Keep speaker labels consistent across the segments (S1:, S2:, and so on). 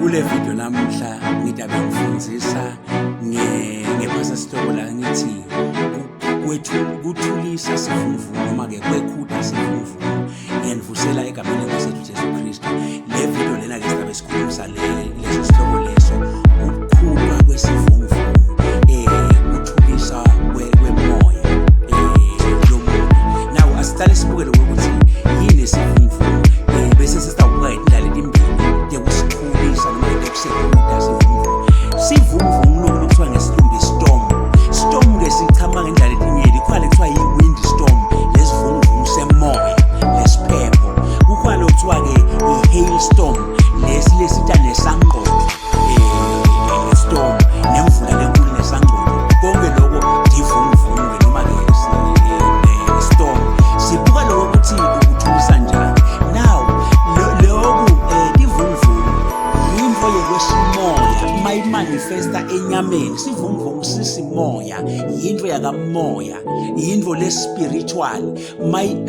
S1: Kule video namuhla ngidabe ngifundisa ngephasa sihloko la ngithi kuthulisa sivunguvungu noma-ke kwekhuda sivunguvungu. Ngiyanivusela egameni lenkosi yethu Jesu Kristu. Le video lena-ke sidabe sikhulumisa leso sihloko leso, ukukhulwa kwesivunguvungu, kuthulisa kwemoya lomubi. Now asiqale sibuke lokho ukuthi yini isivunguvungu, bese sesitawubuka indlela letimbili tekusithulisa noma tekusekhuda sivunguvungu. Sivunguvungu lokhu lokuthiwa ngesilungu i-storm. Storm-ke sichama ngendlela etinyeli. Khona lekuthiwa yi-wind storm, lesivunguvungu semoya, lesiphepho. Kukhona lokuthiwa-ke i-hail storm, lesi lesita nesangqotho, storm nemvula lenkulu nesangqotho. Konke lokho divunguvungu noma-ke storm. Sibuka lokho ukuthi ukuthulisa njani. Now lokhu tivunguvungu yinto yekwesimoya mayimanifesta enyameni. Sivunguvungu sisimoya, yinto yakamoya, yinto le-spiritual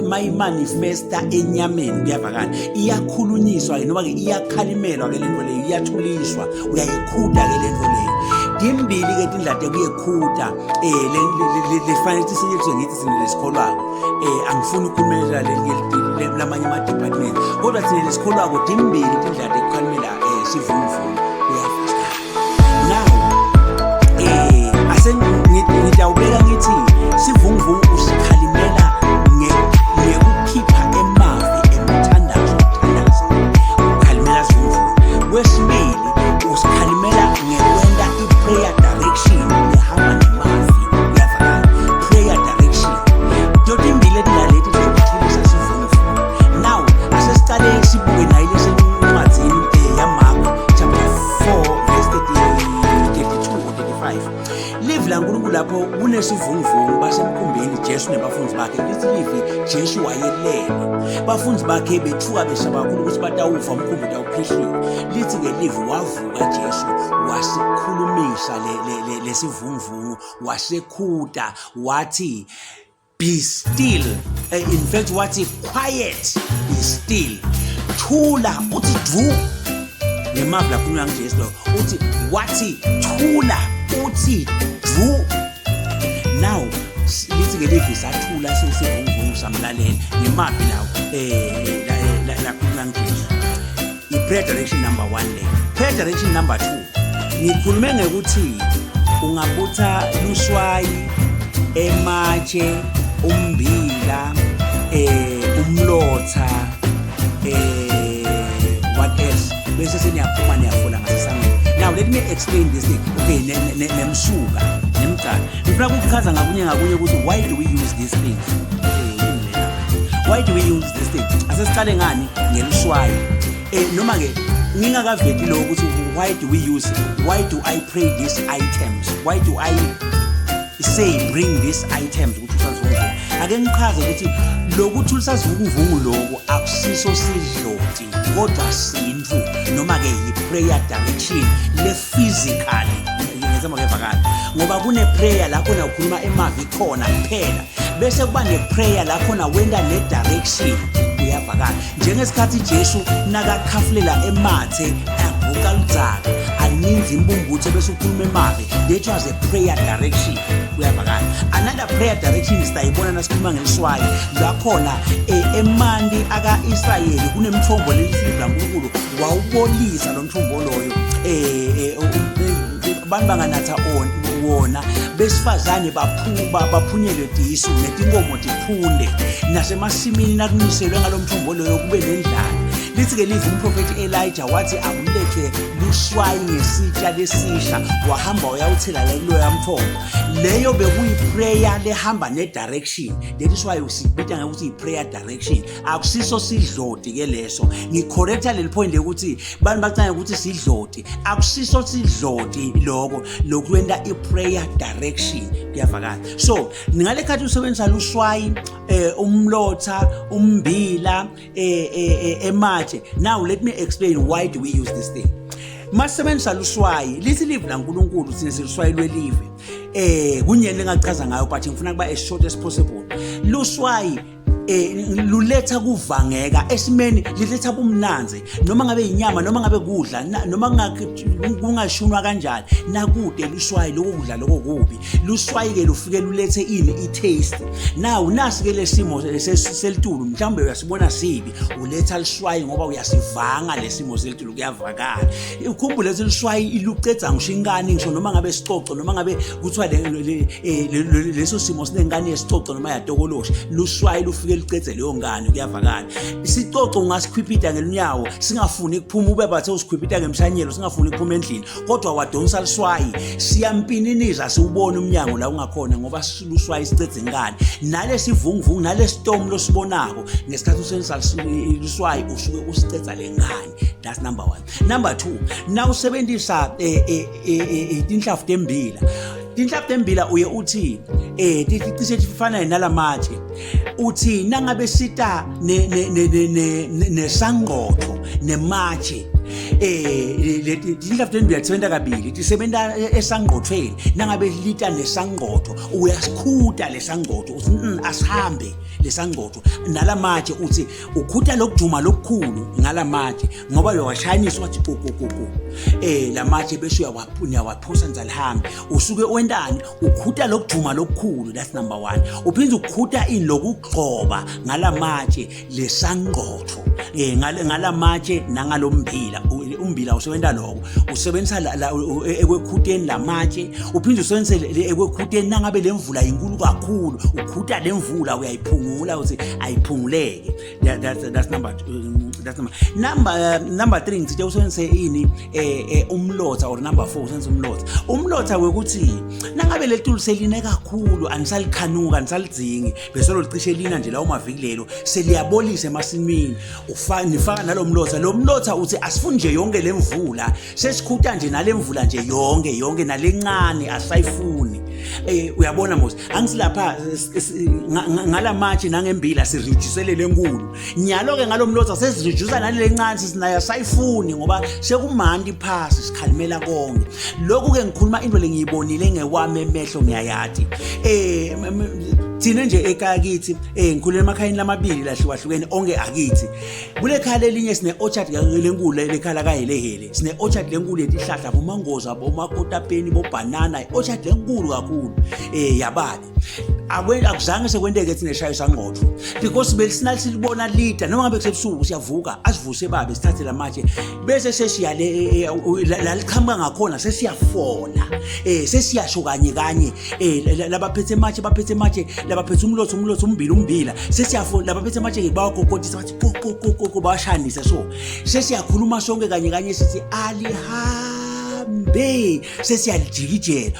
S1: mayimanifesta enyameni. Kuyavakala, iyakhulunyiswa-ke noma-ke iyakhalimelwa-ke lento leyo, iyathuliswa, uyayikhuda-ke lento leyo. Timbili-ke tindlela tekuyekhuda lefanele ukuthi isetshenziswe ngithi thina lesikholwako. Angifuni ukukhulumelela lamanye ama-department, kodwa thina lesikholwako timbili tindlela tekukhalimela sivunguvungu. Kuyavakala. Now ase ngitawubeka ngithi sivunguvungu usikhalimela ngekukhipha emavi emthandazo, uthandaza ukhalimela sivunguvungu. Kwesibili, usikhalimela ngekwenta i-prayer direction lehamba nemavi. Kuyavakala, prayer direction. Totimbili etingaleti tekuthulisa sivunguvungu. Now asesicale sibuke nayo lesencwadzini yaMark chapter 4 verse 30, 32 or 35. Livi laNkulunkulu lapho kunesivunguvungu, basemkhumbini Jesu nebafundi bakhe. Lithi livi Jesu wayelele, bafundi bakhe bethuka besaba kakhulu ukuthi batawufa, umkhumbi utawuphihlika. Lithi-ke livi wavuka Jesu wasikhulumisa lesivunguvungu, wasekhuta wathi, "Be still." In fact wathi, "Quiet, be still," thula uthi du. Ngemavi lakhulunywa nguJesu lo, uthi wathi thula uthi du. Now lithi-ke livi sathula sesivunguvungu samlalela. Ngemavi lawo lakhulunywa nguJesu. I-prayer direction number one le. Prayer direction number two, ngikhulume ngekuthi ungabutha luswayi, ematshe, umbila, umlotha, what else, bese seniyaphuma niyafola ngasesangweni. Now let me explain this thing, okay? Nemsuka nemgcala, ngifuna ukuchaza ngakunye ngakunye ukuthi why do we use these things. Yini lena? Why do we use this thing? Asesiqale ngani? Ngeluswayi, noma ke ngingakaveti lo ukuthi why do we use, why do I pray these items, why do I say bring these items ukuthi usazivunguvungu. Ake ngichaze ukuthi lokuthulisa sivunguvungu lokhu akusiso sidloti, kodwa sintu noma ke yi-prayer direction le-physically. Ngizama kuyevakala, ngoba kune-prayer la khona ukhuluma emavi khona kuphela, bese kuba ne-prayer la khona wenta ne-direction. Kuyavakala, njengesikhathi Jesu nakakhafulela emathe abhuka ludzaka aninzi imbumbutho bese ukhuluma emavi, that was a prayer direction. Kuyavakala. Another prayer direction sitayibona nasikhuluma ngeliswayi lakhona, emanti aka-Israyeli kunemthombo lelisilibha, Nkulunkulu wawubolisa lo mthombo loyo, abantu banganatha wona, besifazane baphuba baphunyelwe tisu netinkomo tiphunde, nasemasimini nakuniselwe ngalo mthombo loyo kube nendlala. Lithi-ke live umprofethi Elijah wathi akulethwe luswayi ngesitsha lesisha, wahamba wayawuthela la kuloya mthombo. Leyo bekuyi-prayer lehamba ne-direction. That is why sibita ngekuthi i-prayer direction, akusiso sidloti-ke leso. Ngicorrecta leli point lekuthi bantu bacanga ukuthi sidloti, akusiso sidloti loko, lokwenta i-prayer direction. Kuyavakala. So ngale khathi usebenzisa luswayi, umlotha, umbila, ematshe. Now let me explain why do we use this thing. Masebenzisa luswayi, lithi live laNkulunkulu thina siluswayi lwelive. Kunyeni lengachaza ngayo, but ngifuna kuba as short as possible. Luswayi Luletha kuvangeka esimeni, liletha bumnanzi, noma ngabe inyama, noma ngabe kudla, noma kungashunwa kanjani, nakude luswayi lokho kudla lokho kubi. Luswayi ke lufike lulethe ini? I-taste. Now nasi ke lesimo selitulu, mhlawumbe uyasibona sibi, uletha liswayi ngoba uyasivanga lesimo selitulu, kuyavakala. Ukhumbule ukuthi liswayi ilucedza ngisho inkani, ngisho noma ngabe sicoco, noma ngabe kuthiwa leso simo sinenkani yesicoco noma yatokoloshi, luswayi lufike lucedze leyo nkani, kuyavakala. Isicoco ungasikhwiphita ngelunyawo singafuni kuphuma, ube bathe usikhwiphita ngemshanyelo singafuni kuphuma endlini, kodwa wadonsa liswayi siyampininisa, siwubona umnyango la ungakhona, ngoba luswayi sicedze inkani. Nalesivunguvungu nalesitomu losibonako ngesikhathi usebenzisa luswayi, usuke usicedza lenkani. That's number one. Number two, nawusebenzisa tinhlavu tembila, tinhlavu tembila uye uthi ticishe tifana nalamatshe, uthi nangabe sita nesangqotho nematshe, tinhlavu tembila tisebenta kabili, tisebenta esangqothweni. Nangabe lita nesangqotho, uyasikhuta lesangqotho, uthi asihambe lesangqotho nalamatshe, uthi ukhuta lokuduma lokukhulu ngalamatshe, ngoba uyawashayinisa, wathi kukukuku lamatshe, bese uyawaphosa nzalihambe. Usuke wentani? Ukhuta lokuduma lokukhulu. That's number 1. Uphinde ukhuta ini? Lokugxoba ngalamatshe lesangqotho, ngalamatshe nangalombila. Umbila usebenta lokho, usebenzisa ekwekhuteni lamatshe, uphinde usebenzise ekwekhuteni nangabe lemvula inkulu kakhulu, ukhuta lemvula, uyayiphungula, uthi ayiphunguleke. That's number 3. Ngithe usebenzise ini? Umlotha, or number 4, usebenzise umlotha. Umlotha wekuthi nangabe letulu seline kakhulu, anisalikhanuka, anisalidzingi, bese licishe lina nje lawo maviki, lelo seliyabolisa emasimini, nifaka nalo mlotha. Lo mlotha uthi asifuni nje yonke lemvula, sesikhuta nje nalemvula nje yonke yonke, nalencane asayifuni. Uyabona mos, angisilapha ngalamatshe nangembila sireducelele enkulu, nyalo ke ngalomlotha sesireduce nalele ncane, sisinayo asayifuni ngoba sekumanti phasi, sikhalimela konke lokhu. Ke ngikhuluma into lengiyibonile ngewami emehlo, ngiyayati. Thina nje ekhaya kithi, ngikhulele emakhayeni lamabili lahlukahlukene onke akithi. Kule khaya lelinye sine orchard lenkulu, lekhaya lakaHelehele, sine orchard lenkulu yetihlahla, bomangoza, bomakotapeni, bobanana, i-orchard lenkulu kakhulu yababi. Akuzange sekwenteke thina eshayo sangqotho, because belisina silibona lida, noma ngabe kusebusuku siyavuka, asivuse babe, sithathe lamatshe, bese sesiya le la liqhamuka ngakhona, sesiyafola, sesiyasho kanye kanye, labaphethe matshe baphethe matshe, labaphethe umlotha umlotha, umbila umbila, sesiyafola. Labaphethe matshe ke bawagogotisa, bathi ko ko ko ko ko, bawashanise. So sesiyakhuluma sonke kanye kanye, sithi alihambe, sesiyalijikijela,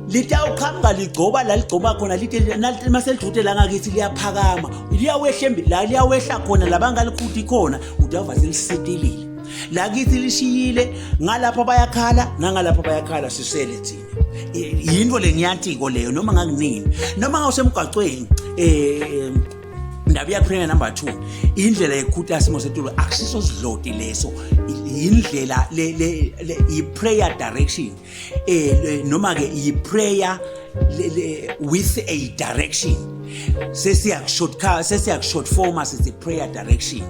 S1: litawuqhamuka ligcoba la ligcoba khona, lite maselidute la ngakithi liyaphakama, liyawehla la liyawehla khona, labangalikhuti khona, udava selisitilile lakithi, lishiyile ngalapha bayakhala, nangalapha bayakhala, sisele thina. Yinto lengiyatiko leyo, noma ngakunini, noma ngawusemgwacweni. Indaba iyaphela. Number 2, indlela yekhuta simo setulu akusiso sidloti leso, indlela le i-prayer direction, noma ke i-prayer with a direction. Sesiya shortcut, sesiya short form, sithi prayer direction.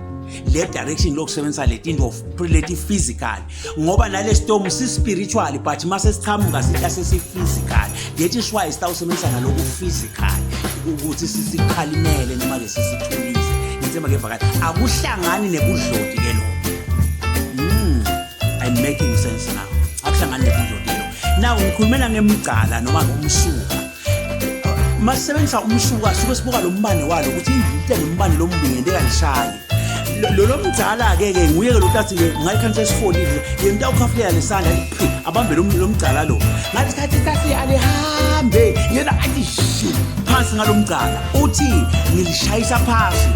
S1: Le direction lokusebenzisa letinto leti physical, ngoba nale storm si spiritual, but mase siqhamuka sithi sesi physical. That is why sitawusebenzisa naloku physical ukuthi sisikhalimele noma ke sisithulise. Ngithemba ke vakala, akuhlangani nebudloti ke lokho. I'm making sense now? Akuhlangani nebudloti ke lokho. Now ngikhulumela ngemgcala noma ngomsuka. Masisebenzisa umsuka, suke sibuka lo mbane walo ukuthi into nombane lombi ngento kalishayi. Lo mdzala ke ke nguye ke lo tathi ke ngayikhanisa esifolile, yena utawukhafulela lesandla, phi abambe lo mgcala lo, ngathi sikhathi sasi alihambe, yena athi shu phansi ngalomgcala, uthi ngilishayisa phasi,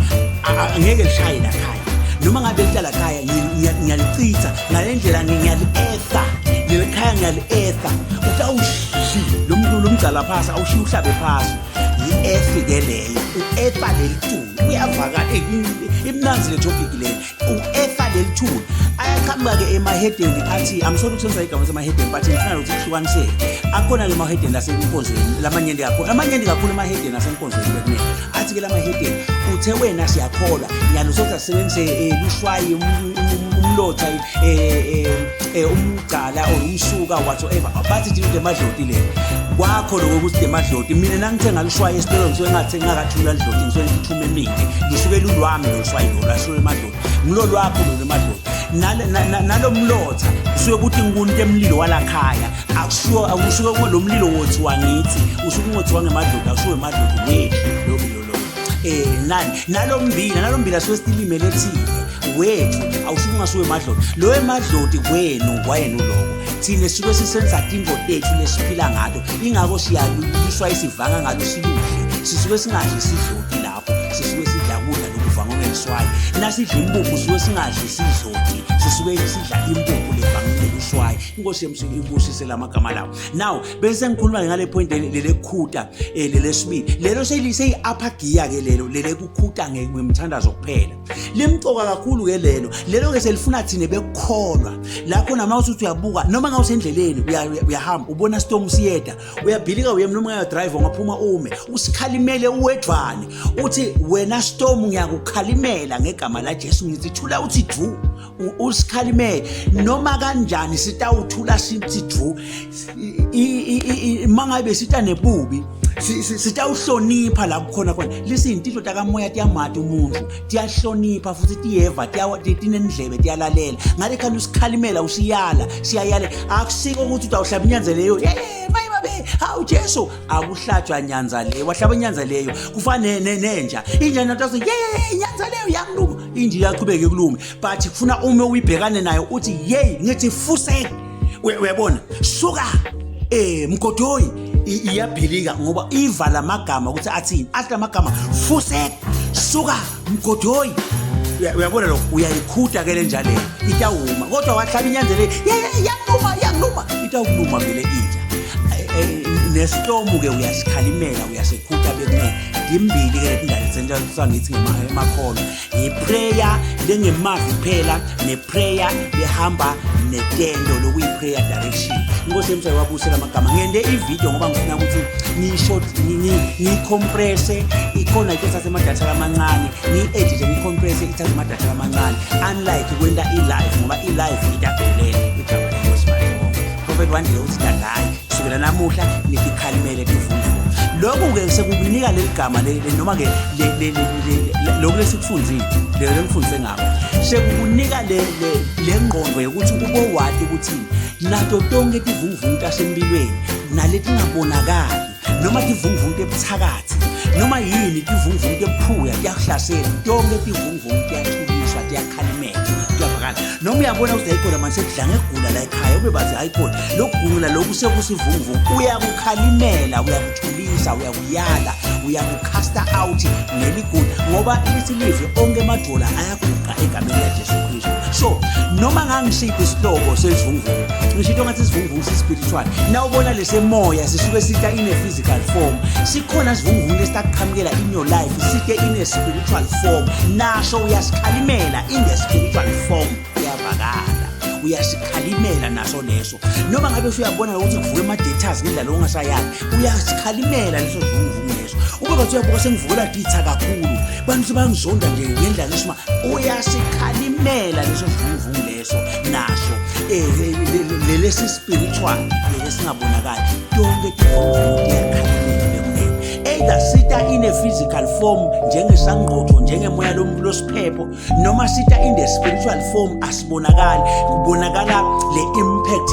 S1: angeke lishaye la khaya, noma ngabe lihlala khaya, ngiyalichitha ngale ndlela, ngiyali-etha leli khaya, ngiyali-etha. Utawushi lo muntu lo mgcala phasi, awushiye uhlabe phasi, yi-earth ke leyo, u-etha leli thuli, uyavakala. Imnanzi le topic le, u-etha leli thuli. Aqhamuka-ke emahedeni athi, I'm sorry ukusebenzisa igama semahedeni, but ngifuna ukuthi kuhlukaniseke. Akhona-ke emahedeni asenkonzweni lamanyenti kakhulu, amanyenti kakhulu emahedeni asenkonzweni bekunene. Athi-ke lamahedeni, uthe wena siyakholwa nyalo sokuthi asebenzise lushwayi, umlotha, umgcala or umsuka, whatsoever. Bathi thina udemadloti le kwakho lokho ukuthi demadloti. Mina nangithe ngalushwayi esitolo, ngisuke ngathi ngakathula lidloti, ngisuke ngithume emini, lusuke lulwami lolushwayi lolu, asuke emadloti, ngilo lwakho lolu emadloti. Nalo mlotha kusuke kuthi ngikunto emlilo walakhaya, akusuke akusuke lo mlilo wothiwa ngithi usuke ungothiwa ngemadloti, akusuke emadloti wethu lo mlilo lo. Nani nalo mbila suke silimele thina wethu, awusuke ungasuke emadloti lo emadloti kwenu kwayena uloko. Thina sisuke sisenza tinto tethu lesiphila ngato, ingakho siyaluswa isivanga ngalo siludle. Sisuke singadli sidloti lapho, sisuke sidla kudla lokuvangwa ngeliswayi. Nasidla impuphu suke singadli sidloti, sisuke sidla impuphu levangwe ngeluswayi. Inkosi yemsuku ibusise lamagama lawo. Now bese ngikhuluma ngale point lelekhuta, lelesibili lelo seyi upper gear ke lelo, lele kukhuta ngemthandazo kuphela. Limcoka kakhulu ke lelo ke, selifuna thina bekukholwa lapho. Nama uthi uyabuka noma ngawusendleleni, uyahamba, ubona storm siyeda, uyabhilika, uye noma uya-drive, ungaphuma ume usikhalimele uwedvane, uthi, "Wena storm, ngiyakukhalimela ngegama la Jesu, ngithi thula uthi du." Usikhalimele noma kanjani sitawuthula sithi du. Mangabe sita nebubi, sitawuhlonipha la kukhona khona. Listen, tinto takamoya tiyamati umuntu, tiyahlonipha futhi tiyeva, tinendlebe, tiyalalela. Ngale khani usikhalimela, usiyala, siyayala. Akusiko ukuthi utawuhlaba inyanza leyo, hey maye babe, hawu Jesu. Akuhlatshwa nyanza leyo, wahlaba inyanza leyo kufana nenja. Inja nato ye inyanza leyo yakuluma, inja iyaqhubeka ikulume, but kufuna ume uyibhekane nayo, uthi, "Yey, ngithi fusek, uyabona, suka mgodoyi." Iyabhilika ngoba iva lamagama ukuthi athini, athi lamagama, "Fusek, suka mgodoyi." Uyabona lokho, uyayikhuda ke le njalo itawuma. Kodwa wahlaba inyanza le, yakuluma, yakuluma, itawukuluma vele inja. Nesitomu ke uyasikhalimela, uyasikhuda bekunene. Ndimbili ke letindlela zentsha ngithi ngemakholwa, yi-prayer lengemavi kuphela ne-prayer lehamba netendo, lokuyi-prayer direction. Inkosi yemsa wabusela amagama. Ngende ividiyo ngoba ngifuna ukuthi ngiyishort, ngiyicompresse. Ikhona into ethatha emadatha amancane, ngiyi-edite, ngiyicompresse, ithatha amadatha amancane, unlike kwenta i-live, ngoba i-live itagulela. Igama lenkosi malibonke. Prophet Wandile uthi dadayi kusukela namuhla nitikhalimele tivunguvungu. Lokhu-ke sekukunika leli gama noma-ke lokhu lesikufundzile, lelo lengifundise ngako, sekukunika le ngqondo yokuthi ubowati ukuthi nato tonke tivunguvungu tasempilweni naletingabonakali, noma tivunguvungu tebuthakathi, noma yini, tivunguvungu tebuphuya tiyakuhlasela, tonke tivunguvungu tiyathuliswa, tiyakhalimela, kuyavakala. Noma uyabona ukuthi hayikhona manje sekudla ngegula la ekhaya, ube bathi hayikhona lokugula lokhu sekusivunguvungu, uyakukhalimela, uyakuthulisa, uyakuyala, uyakucasta out ngeligula, ngoba lithi live onke emadola ayaguqa egameni likaJesu Kristu. So noma ngangisiphi isihloko sesivunguvungu, ngisho into ngathi isivunguvungu si-spiritual, nawubona lesemoya sisuke sita in a physical form. Sikhona isivunguvungu lesitakuqhamukela in your life, site in a spiritual form, nasho uyasikhalimela in the spiritual form. Uyavakala, uyasikhalimela naso leso. Noma ngabe usuyabona ukuthi kuvuka ama-datas ngendlela ongasayali, uyasikhalimela leso sivunguvungu leso. Ube bathi uyabuka, sengivukela ditha kakhulu, bantu sebangizonda nje ngendlela esima, uyasikhalimela leso sivunguvungu leso naso. Lelesi spiritual, lelesingabonakali, tonke tivunguvungu tiyakhalimela bekunene, either sita in a physical form njengesangqotho, njengemoya losiphepho, noma sita in the spiritual form, asibonakali, kubonakala le impact.